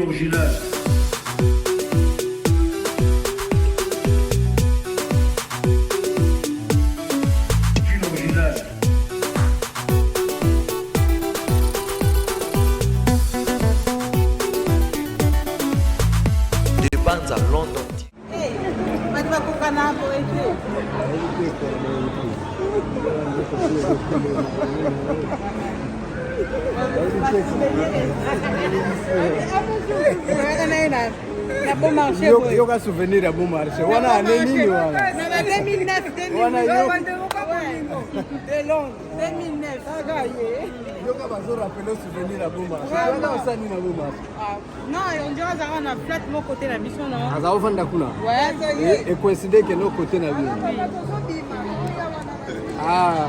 Original. Gin original. De Banza, London. Bato bakokana boye te. Yoka souvenir ya bon marché wana ane nini wana wana yoka bazo rappeler souvenir ya bon marché wana osani na bon marché. Non, on dirait azalaka na flat moko côté na biso non. Aza ofanda kuna. Ouais. Et coïncide que no côté na bino. Ah.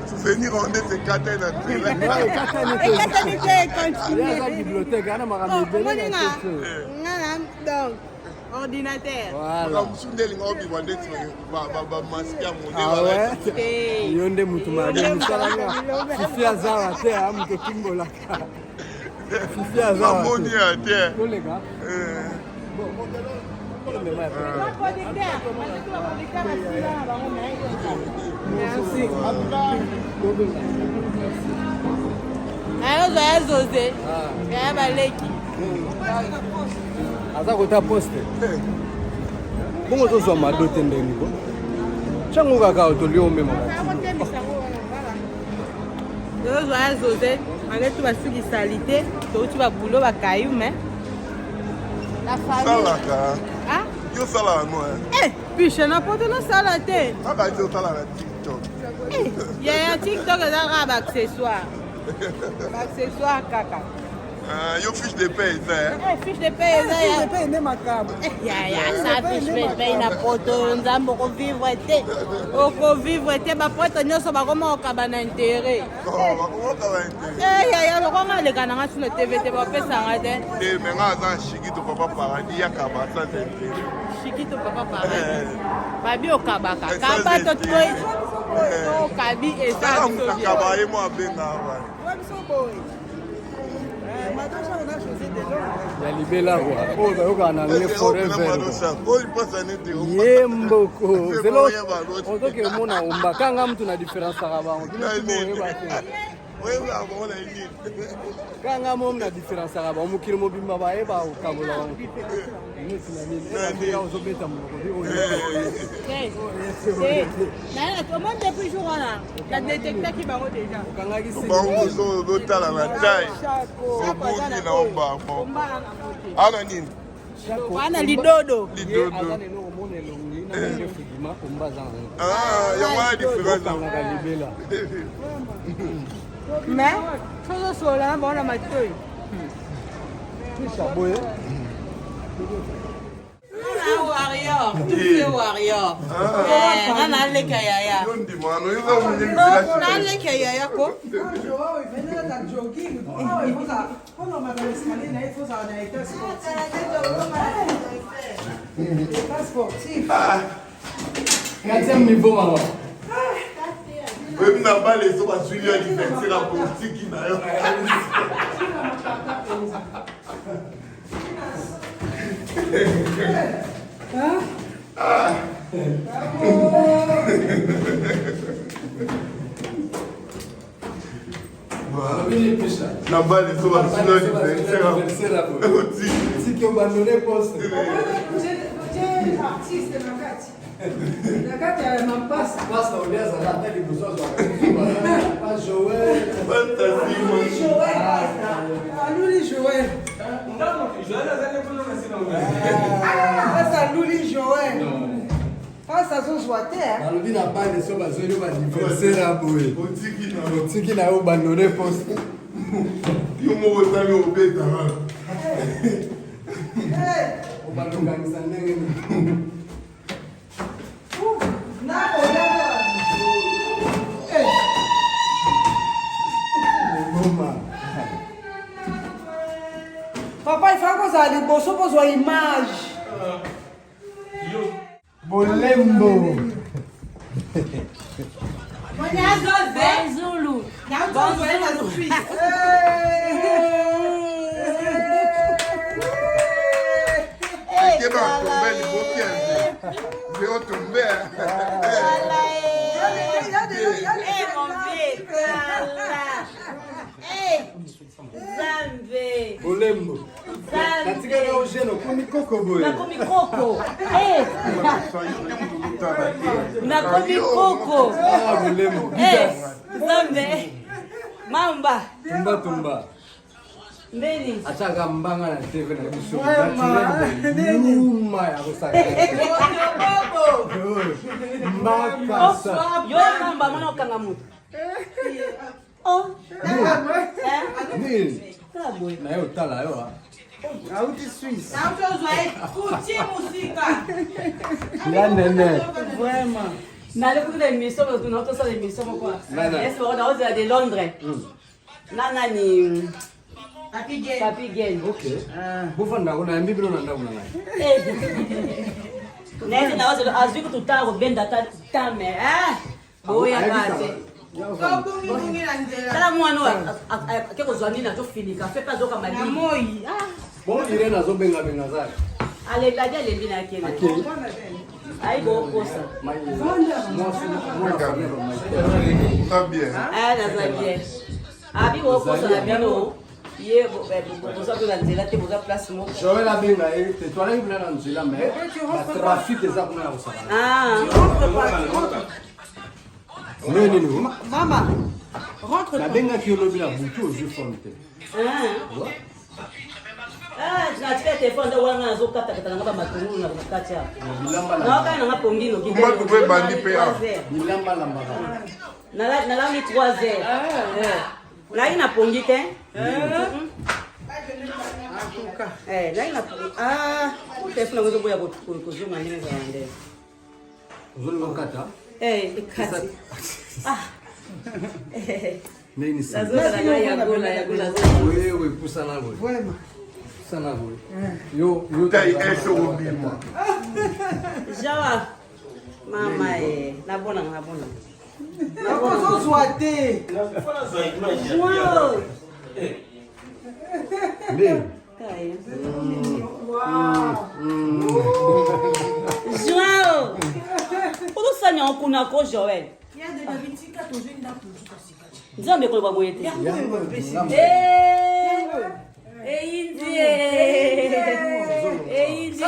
Souvenir on est ekatani na nzela. Ekatani te continue. Aza bibliothèque ana makambo ebele na Nga na donc ordinateur. Voilà. Mosusu nde elinga obima ndeti bamaske ya monene. Yo nde motu mabe mosala nga. Fifi aza te, moto otumbolaka. Fifi aza Namoni ya te. Toleka. Eh. Merci. Ayozwa ya zoze ya baleki. Aza kota poste. Bongo tozwa mado te ndenge ko. Chango kaka tolie omema. Tozwa ya zoze malgré tout basuki salite touti babulo bakayu mais la famille Salaka. Ah? Yo salaka ngo. Eh, pishe na poto nasala te. Kaka ti osala na TikTok. Eh, yaya TikTok eza kaka ba accessoire. Ba accessoire kaka. Ah, yo fiche de paie eza eh? Eh, fiche de paie eza ya. Fiche de paie nde makambo. Eh, yaya sa fiche de paie na poto nzambe okovivre te. Okovivre te ba prêtre nyonso bakoma kokaba na intérêt. Oh, bakoma kokaba intérêt. Eh, yaya lokola nga aleka na nga sino TV te bapesa nga te. Te mais nga aza Shikito papa paradis ya kaba sans intérêt. Shikito papa paradis. Babi okabaka. Kaba to to okabi eza biso bien. Kaba ye mo abenga wana. Ya libela kua oyo bayokaka na anglais forever ye mboko zelo ozoki omona omba kanga mutu na différenceaka bango bino oyeba te kanga momu na différenceaka bango mokili mobimba bayeba kokabola bango neti na nini ozobeta monoko omoni depuis jour wana na détectaki bango déjà bango ozotala na tai obungi na ombamo ana nini wana lidodo lidodo yango wana différence mais tozosolola na bango na matoi boye Warrior, tous warrior. Nga naleka yaya. Naleka yaya ko. Quatrième niveau, maman. Oyebi na bale eso bazwili yo anniversaire ya politiki na yo. Na bale eso bazwili yo anniversaire Tiki obandone poste. Artiste na kati. Na kati ya mapasa. Pasta olia azala ata liboso azwaka pa Joël. Aluli Joël. Pasta aluli Joël. Pasta azozwa te. Balobi na bale so bazweli yo baaniversaire ya boye. Otiki na yo obandone poste. Yo moko osali obeta. Obandokangisa ndenge nini? Papa, il faut kozala liboso mpo ozwa image. Bolembo. Bonjour. Bonjour. Keba otombe liboki ya nze. Nze otombe. Eh, mon vieux, tala. Eh, Nzambe. Bolembo. Nzambe. Natikali yo jeune okomi koko boye. Nakomi koko. Eh. Nakomi koko. Ah, bolembo. Eh, Nzambe. Mamba. Tumba tumba. Mbeni. Atiaka mbanga na TV na biso. Naturel yuma ya kosaka. Mbakasa. Yo mamba mwana okanga moto. Oh. Nini? Tala boye. Na yo otala yo ah. Auti Suisse. Ya nene. Vraiment. Nale kuta émission moto na tosala émission moko. Nana. Est-ce que na ozela de Londres? Na nani? Papi Gen. Ok. Bofanda kuna yambi bino na ndako na ngai. Nete na ozela azwi kutu ntango kobenda ta tame. Eh? Boya kate. Tala mwana oyo ake kozwa nini azofinika fe mpe azoka malili. Bon Irene azobenga benga zali. Aleladi alembi na akende. Akei. Ayi bokosa. Mai. Mwasi mwana famille ba mai. Très bien. Ah, naza bien. Abi bokosa na bino. Ye boza mpe na nzela te boza place moko. Joël abenga ye te toalaki kuna na nzela mais ba trafic eza kuna ya kosakana. Ah. Ndenge nini o? Mama, rentre. Nabengaki yo lobi na butu ozwi phone te. Ah. Ah, natika telefone nde wana nazokatakata nanga bamatungulu na kati awa. Bilamba la Naokani nanga pongi noki. Kuma tupe ebandi mpe awa. bilamba lambaka. Nalangi 3 heures. Nayaki na pongi te. Eh, nayaki na pongi. Ah, telefone yango ezoboya kozonga ndenge ezala nde. Ozolinga okata? Eh, ekati. Ah. Ndenge nini sima? Nazozala na yagola, yagola, yagola. Wewe pusana boye. Vraiment. Pusana boye. Yo yo Tai ese obima. Jawa. Mama eh, nabona nabona. Okozozwa te. Wow. Ndenge. Kai. Joao. Ozosani yango kuna ko Joël. Nzambe koloba boye te. Eh, eyindi eh. Eyindi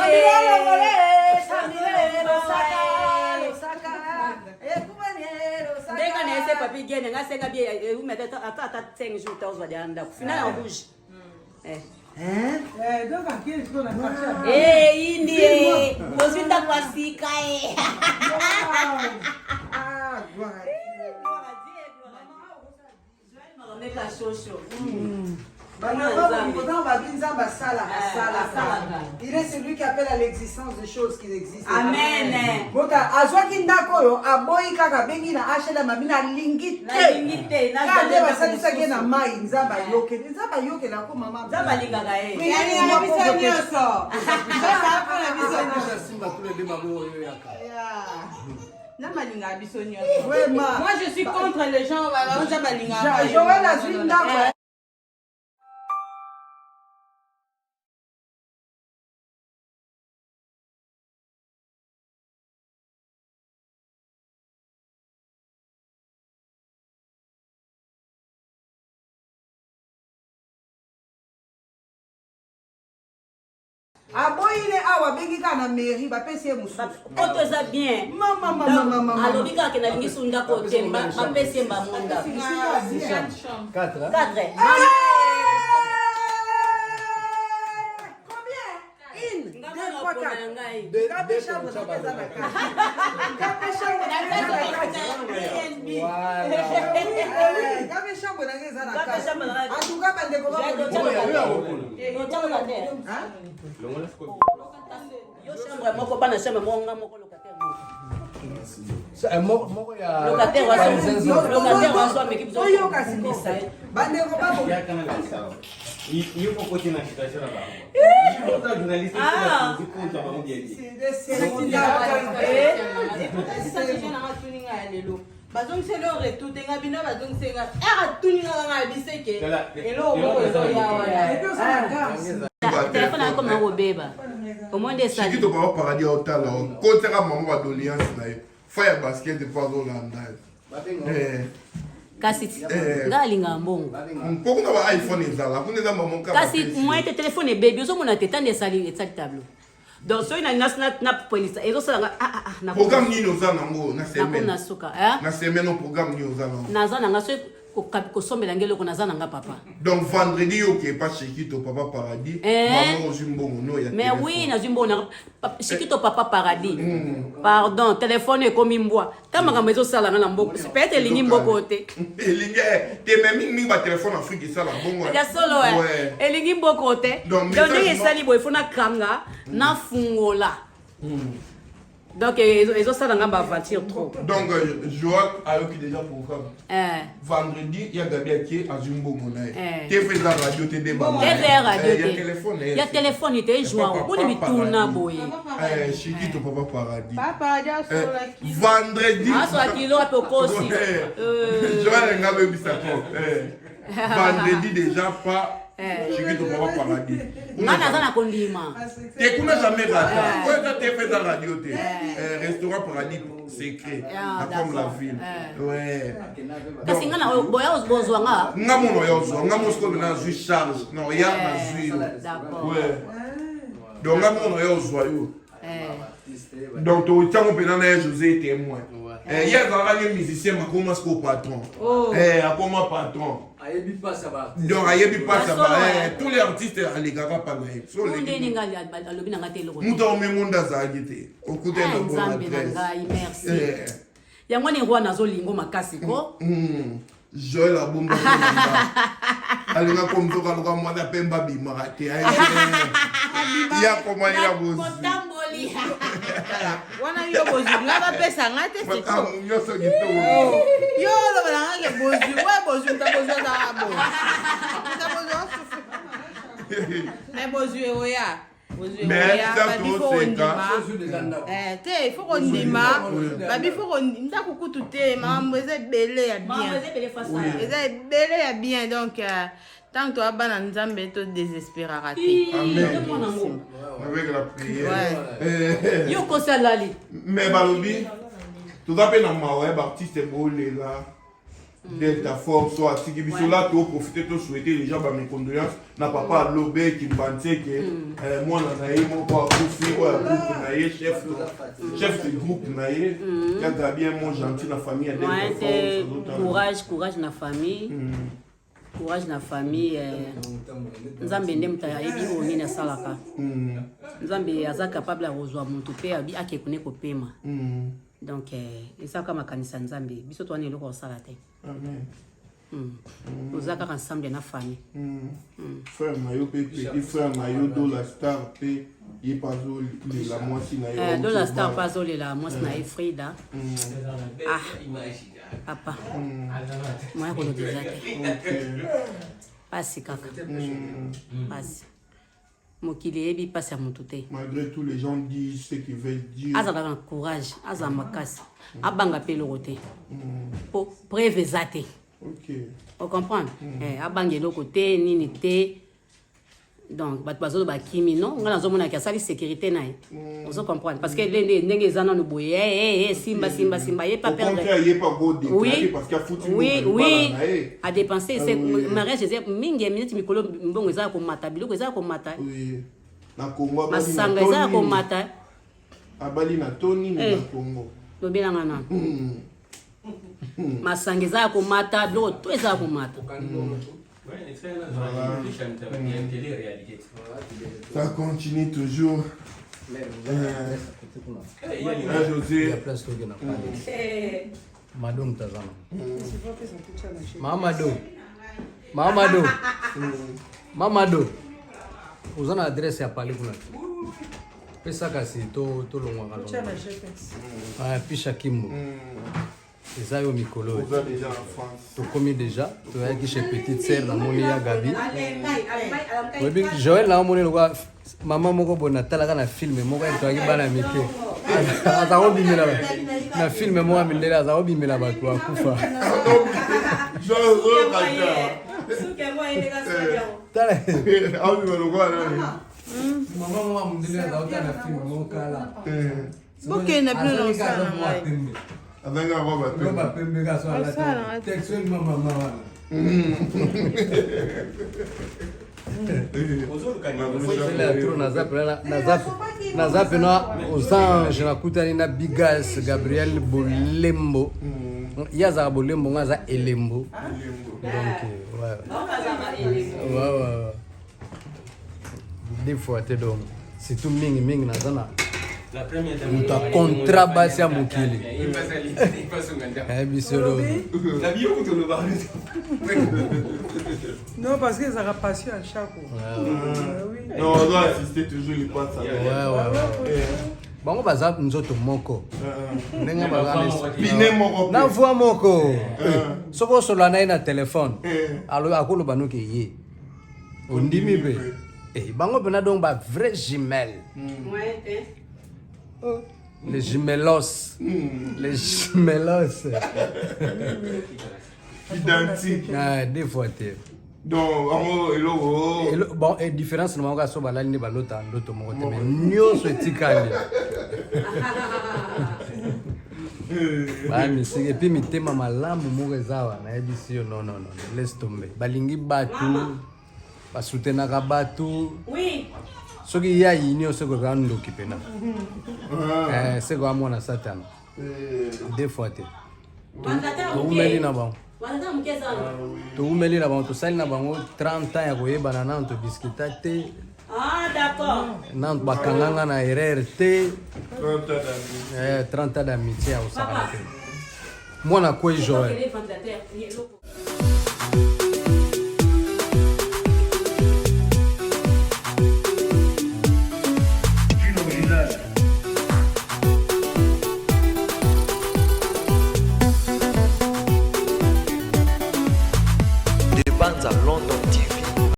ndenge na ese papi gene nga senga bie eumete ata ata 5 jours ta ozwa dia ndako final en rouge. Eh. Eh, donc akei sikoyo na quartier. Eh, indi eh. Ozwi ndako ya sika eh. Ah, gloire à Dieu. Meka shosho. Bana babi Nzambe asala asalaka. asalaka. Il est celui qui appelle à l'existence des choses qui n'existent pas. Amen. Bota azwaki ndako oyo aboyi kaka abengi na HLM abi nalingi te. Nalingi te, nazali Kaka nde ndako basalisaki ye na mosusu. mai Nzambe ayokeli. Nzambe ayokela ko mama. Nzambe alingaka ye. Oui, moi, pauvre que- Simba tous les deux maboko oyo yaka. Vraiment. Moi je suis contre les gens baza balingaka. Joël azwi ndako. aboyi ne awa abengi kaka na mairie bapesi ye mosusu Poto eza bien. Mama, mama, mama, mama. Alobi kaka ke nalingi su ndako te bapesi ye mbamo ndako. 4 hein? 4. Combien? Une, Nga deux, mwana trois, okona quatre. ya ngai. Deux- Ngape deux chambre comme ça, na eza na ba- kati. Ngape chambre na nga eza na kati. Voilà. Oui, ngape chambre na nga eza na Ngape kati. chambre na nga- En tout cas, bandeko ba- Oyo ya- oyo ya kokolo. Hein? Yo chambre moko bana chambre moko nga moko locataire moko. Sa- eh, moko moko ya Locataire wa ya locataire wa so ameki biso. Oyoka sikoyo. Bandeko ba- Ah. bazongiseli yo retour te nga bino bazongiseli nga ere atuninga kanga biseke eloko moko ezoya wana Et puis, oza na garce. Telefone akoma kobeba. Omoni nde esali. Shikito papa paradis aotala okotiaka mama ba doléance na ye fa ya basket mpo azolanda ye. Kasi nga alingaka mbongo. Mpo kuna ba iPhone ezala kuna eza mama Kasi moyen te, telefone ebebi, ozomona te tande esali esali tableau. Donc soki na napelisa ezosala nga ah, ah, ah, na programme nini oza nango na semaine? Na suka eh? Na semaine o programme nini oza nango? Naza nanga soki kosombela nge eloko, naza nanga papa. Donc vendredi yo okepa Shikito papa paradis Eh. mama ozwi mbongo no ya Mais oui, téléphone. nazwi mbongo na Shikito papa paradis. Pardon, telefone ekomi mbwa. Ta makambo ezosala nga na mboko. Peut-être elingi mboko te. Elingi te, mais mingimingi batelefone Afrique esala bongo. Ya solo eh. Ouais. Elingi mboko te. Donc, Donc message ndenge esali boye, fo nakanga, nafungola. Donc ezosala nga baaventure trop. Donc Joel ayoki déjà programme. Eh. Vendredi ya Gabi ake azwi mbongo na ye. Eh. TV eza radio te nde bango. TV ya radio Eh, ya te. telefone na ye. Ya telefone te, Joao. Papa Boni mituna Paradis. boye. Eh, Shikito papa paradis. Papa Eh, asolaki. vendredi. Asola kilo ape okosi. Ouais. Joel nga bebisa ko. Eh. Vendredi déjà pas Shikito papa paradis. Nga naza na kondima. Te kuna jamais rata. Oyo eza TV eza radio te. Eh, restaurant paradis secret. Ah, Na comme la d'accord. ville. Eh. Ouais. Kasi nga na boya bozwa nga. Nga mono ya ozwa nga mo sikoyo nazwi charge na oya nazwi yo. D'accord. Ouais. Donc nga mono ya ozwa yo. Eh. Donc totiango mpena na ye José témoin. Eh, ye azalaka ye musicien makoma sikoyo patron. Oh. Eh, akoma patron. Ayebi mpasi ya baartiste. Donc ayebi mpasi ya Solo, ba eh. tous les artistes alekaka pa na ye. So Ndenge oleki nga alobi na nga te eloko te. moto aomemi nde azalaki te okuta Ah, na bonne Nzambe na adresse. ngai, merci. Eh. Yango ni roi nazolingo makasi ko. Joel abomba alinga komzoka loka mwana pemba abimaka te ya komanila bozwi Kotamboli. Wana yo bozwi nga bapesa nga te siko. makambo nyonso kitoko. Yo oloba na nga ke bozwi we bozwi muta bozwi azalaka boye. Muta bozwi asufu. Mais bozwi oya. Bozwi Mais oya ça, babi fo toseka. kondima. Ozwi deja ndako. Eh, te ifo kondima babi fo kondi- ndako kutu te makambo eza ebele ya Makambo bien eza ebele fasa. eza ebele ya bien. Donc tant toya bana Nzambe, todésespéraka te. Ih, Amen. tomona ngo. Avec la prière. Ouais. Eh, Yo kosi alali. Mais balobi toza mpe na mawa ya baartiste bolela Delta Force oyo atiki biso. Ouais. La toprofite tosouhaite déjà bamécondoléance na papa Alobeki Mbantieke, mwana na ye moko akufi, oyo ya groupe na ye, chef de groupe na ye ya Gabi, un mot gentil na famille ya Delta Moyen Force. te. Azotala. Courage, courage na famille. Courage na famille. Nzambe nde moto ayebi oyo nini asalaka. Nzambe aza capable ya kozwa motu mpe abi ake kune kopema. Donc eza kaka makanisi ya Nzambe, biso towana eloko kosala te. Amen. Toza kaka ensemble na famille. Frère na yo mpe, petit frère na yo Dola Star mpe, ye mpe azolela mwasi na ye. Eh, Dola Star mpe azolela mwasi na ye Frida. Ah papa, moya koloba eza te, pasi kaka pasi, mokili eyebi mpasi ya motu te. Malgré tout, les gens disent ce qu'ils veulent dire. Azalaka na courage, azala makasi, abanga mpe eloko te po preuve eza te. Ocomprendre? Eh, abanga eloko te, nini te. Donc bato bazoloba kimi non, ngai nazomonaki asali sécurité na ye, ozo comprendre? Parce que ndenge eza nano boye, eh, eh, simba simba simba ye pas Au perdre. contraire, il n'est pas go déclarer Oui. parce qu'il a foutu Oui, oui. Oui. Adépense. Ah oui. Mariage eza mingi neti mikolo, mbongo eza ya komata, biloko eza ya komata. Oui. Na Congo abali na Masanga eza ya Tony. komata. Abali na Tony Eh. na Congo. Lobelanga nano, masanga eza ya komata, biloko to eza ya komata. Ça continue toujours. Là, José. Ya place tokenda pale. Mado mtazama. Mama Do. Mama Do. Mama Do. Oza na adresse ya pale kuna te. Pesa kasi to tolongwaka longwa. Ah, pisha kimbo. Eza yo mikolo oyo. Oza déjà en France. Tokomi déjà, toyaki chez petite sœur, namoni ya Gabi. Oyebi Joel, naomoni lokwa mama moko boye natalaka na film moko ye toyaki bana mike, aza kobimela na film moko ya mindele, aza kobimela bato akufa. José, Tala. Aobi lokola nani? Mama moko mundele azalaka na film moko kala. Bokende bino na osala na ngai. Azalaki na robe ya pembe. Robe ya pembe kaka so alati. Textuellement mama wana. Naza pena aux anges nakutani na bigas Gabriel Bolembo. Ye azalaka Bolembo, nga aza Elembo. Donc, ouais. Ouais, ouais. Deux fois te donc surtout mingi mingi naza na moto ya contrat basi ya mokili nayebi solo. Non, parce que ezalaka passion ya chaque. Non, on doit assister toujours les potes. Ouais, ouais, ouais. Bango baza nzoto moko ndenge pine moko na voix moko. Soki osolola na ye na telefone, akoloba noki ye ondimi mpe bango mpena. Donc ba vrai jumelle, les jumelos, les jumelos. Identique. Ah, deux fois te. Donc yango eloko Bon, e différence na bango kaka so balali nde balota ndoto moko te, mais nyonso etikali bamisiki. Et puis mitema malamu moko eza awa, nayebisi yo. Non, non, non, laisse tomber, balingi bato, basutenaka bato. Soki ye ayini yo, soki oza ndoki mpena, seko amwana Satana. Deux fois te. Toumeli na bango, toumeli na bango, tosali na bango 30 ans ya koyebana. Nano todiskita te, nano bakanganga na erreur te. 30 ans d'amitié ya kosakana te. Mwana kwei Joel. Une originale. De Banza Londres.